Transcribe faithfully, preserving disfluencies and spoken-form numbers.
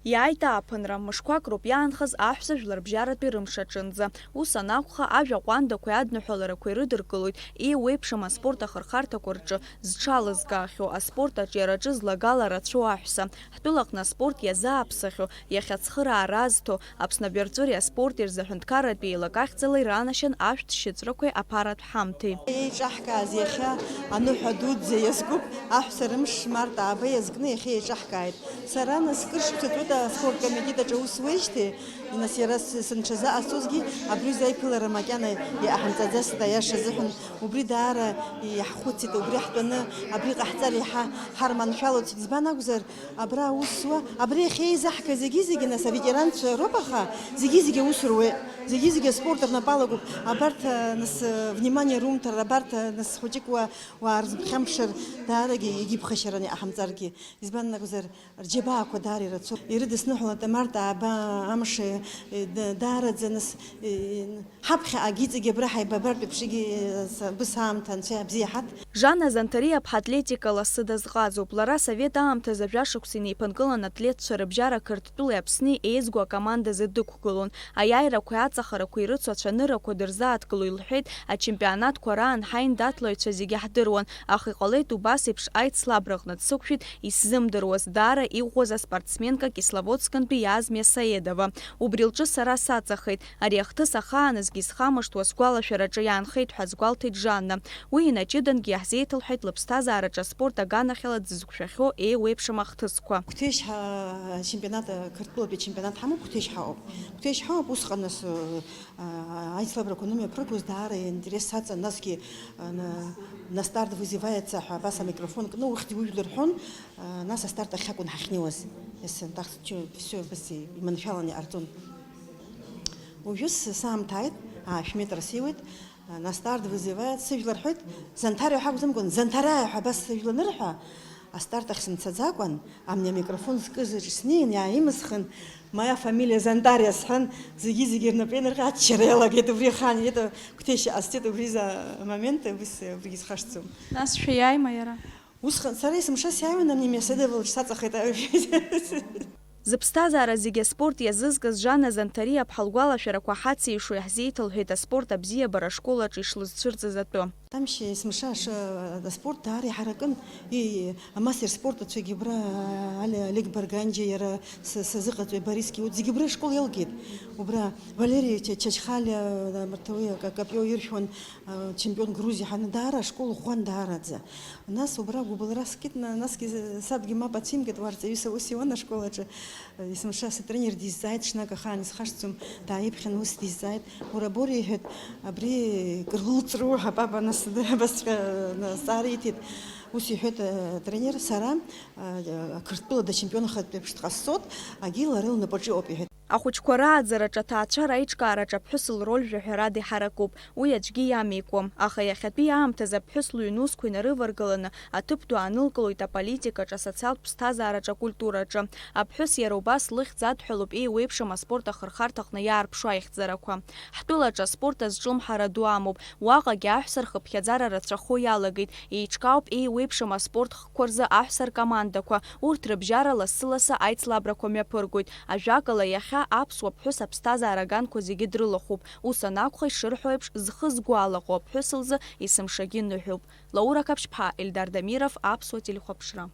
Иааит ааԥынра, мышқәак роуп иаанхаз аҳәса жәларбжьаратәи рымш аҿынӡа. Ус анакәха, ажәа ҟәандақәеи адныҳәаларақәеи рыдыркылоит, еиуеиԥшым аспорт ахырхарҭақәа рҿы зҽалызкаахьоу, аспорт аҿиараҿы злагала рацәоу аҳәса. Ҳтәылаҟны аспорт иазааԥсахьоу, иахьа ацхыраара азҭо, Аԥсны абарҵәыреи аспорти рзы аҳәынҭқарратә еилак ахьӡала иранашьан ашәҭ шьыҵәрақәеи аԥаратә ҳамҭеи. Еиҿаҳкааз иахьа аныҳәа дуӡӡа иазкуп, аҳәса рымш март ааба иазкны иахьа еиҿаҳкааит. Сара нас кыр шықәса ҵуеит аспорт комитет аҿы аус уеижьҭеи, нас иара с-, сынҽазыҟасҵозгьы абри аҩыза аиԥылара макьана иҟаҳамҵаӡацт, аиаша азыҳәан. Убри даара иаҳхәыцит, убри ҳтәаны абри ҟаҳҵар иаҳа ҳарманшәалоит. Избан акәзар, абра аус зуа, абри иахьа еизаҳга зегьы-зегьы, нас, аветеранцәа роуп, аха зегьы-зегьы аус руеит, зегьы-зегьы аспорт рнапы алакуп. Абарҭ, нас, внимание румҭар, абарҭ, нас, хәыҷык уа-, уаарзыԥхьамԥшыр, даарагьы иагьыԥхашьараны иҟаҳамҵаргьы. Избан акәзар, рџьабаақәа даара ирацәоуп. Ирыдысныҳәалоит амарт ааба амш, е, да-, даараӡа, нас, е, ҳаԥхьаҟагьы иҵегь абра ҳаибабартә еиԥш, егьи, е, с-, бысаамҭа анцәа абзиа ҳаҭ. Жанна Занҭариаԥҳа атлетика лассы дазҟазоуп. Лара асовет аамҭазы жәашықәса инеиԥынкылан атлетцәа рыбжьара Қырҭтәылеи Аԥсни еизго акомандазы дықәгылон. Аиааирақәеи аҵахарақәеи ирыцу ацәаныррақәа дырзааҭгыло илҳәеит, ачемпионатқәа раан ҳаиндаҭлаҩцәа зегьы ҳдыруан, аха иҟалеит убас еиԥш аицлабраҟны дсықәшәеит исзымдыруаз, даара иӷәӷәаз аспортсменка Кисловодскынтәи Иазмиа Саедова. Убри лҿы сара саҵахеит. Ари ахҭыс ахааназгьы исхамышҭуа сгәалашәараҿы иаанхеит ҳәа азгәалҭеит Жанна. Уи инаҷыдангьы иаҳзеиҭалҳәеит лыԥсҭазаараҿы аспорт аганахьала дзызқәшәахьоу еиуеиԥшым ахҭысқәа. Қәҭешь ҳа-, ачемпионат, Қырҭтәылатәи ачемпионат ҳамоуп, Қәҭешь ҳаҟоуп. Қәҭешь ҳаҟоуп, усҟан нас, а, аицлабрақәа анымҩаԥыргоз даара интерес саҵан, насгьы, а, на-, на старт вызывается ҳәа абас амикрофон кны ухьӡ ужәлар рҳәон, а, нас астарт ахь акәын ҳахьнеиуаз. Ес-, так, чё, всё, абас иманшәаланы иҟарҵон. Уажәы с-, саамҭааит, аашә метра сеиуеит, а, на старт вызывает, сыжәлар рҳәеит, Занҭариа ҳәа акәӡамкәан, Занҭараа ҳәа абас сыжәла анырҳәа, астарт ахь сымцаӡакәан, амни амикрофон зкыз аҿы снеин, иааимысхын, моя фамилия Занҭариа сҳәан, зегьы-зегьы рнапы ианырҟьа, аччара иалагеит убри ахаан, это Қәҭешь иҟасҵеит убри за момент, убри с-, убригьы схашҭӡом. Нас шәиааима иара? Усҟан сара есымша сиааиуан, амни Миасыдова лҿы саҵахеит. Зыԥсҭазаара зегьы аспорт иазызкыз Жанна Занҭариаԥҳа лгәалашәарақәа ҳацеишуа иаҳзеиҭалҳәеит аспорт абзиабара ашкол аҿы ишлызцәырҵыз атәы. Тамшьи есымша ш-, аспорт даара иҳаракын. И, амастер спорт ацәагьы убра, Али-, Олег Барганџьа, иара с-, сазыҟаҵои, Борис Киут, зегьы убра ашкол иалгеит. Убра Валери Ча-, Чачхалиа, марҭа уи ак-, акопио иршәуан, а, чемпион Грузиа ҳаны, даара ашкол ӷәӷәан даараӡа. Нас убра гәыбылра скит, на-, насгьы з-, сабгьы мап ацимгеит, уа рҵаҩыс аус иуан ашкол аҿы. Есымша сытренер дизҵааит, ҽнак ахаан исхашҭӡом, дааиԥхьан ус дизҵааит. Уара, Бори, иҳәеит, абри кыр лылҵру ҳәа, папа, нас, абасҵәҟьа, на, азҵаара иҭеит. Ус иҳәеит, э, тренер, сара, э, Қырҭтәылада ачемпионхатә еиԥш дҟасҵоит, агьи лара лнапаҿы иҟоуп, иҳәеит. Ахәыҷқәа рааӡараҿы, аҭаацәара аиҿкаараҿы аԥҳәыс лроль жәаҳәарада иҳаракуп, уи аӡәгьы иамеикуам. Аха иахьатәи аамҭазы аԥҳәыс лыҩнусқәа инарываргаланы аҭыԥ ду аанылкылоит аполитикаҿы, асоциалтә ԥсҭазаараҿы, акультураҿы. Аԥҳәыс иара убас лыхьӡ адҳәалоуп еиуеиԥшым аспорт ахырхарҭаҟны иаарԥшу аихьӡарақәа. Ҳтәылаҿы аспорт азҿлымҳара ду амоуп. Уаҟагьы аҳәса рхыԥхьаӡара рацәахо иалагеит, еиҿкаауп еиуеиԥшым аспорт хкқәа рзы аҳәса ркомандақәа, урҭ рыбжьара лассы-лассы аицлабрақәа мҩаԥыргоит. Ажәакала, иахьа аԥсуа ԥҳәыс аԥсҭазаара аганқәа зегьы дрылахәуп, ус анакәха, ишырҳәо еиԥш, зхы згәы алаҟоу аԥҳәыс лзы есымшагьы ныҳәоуп. Лаура Қаԥшьԥҳа, Ельдар Дамиров, Аԥсуа телехәаԥшра.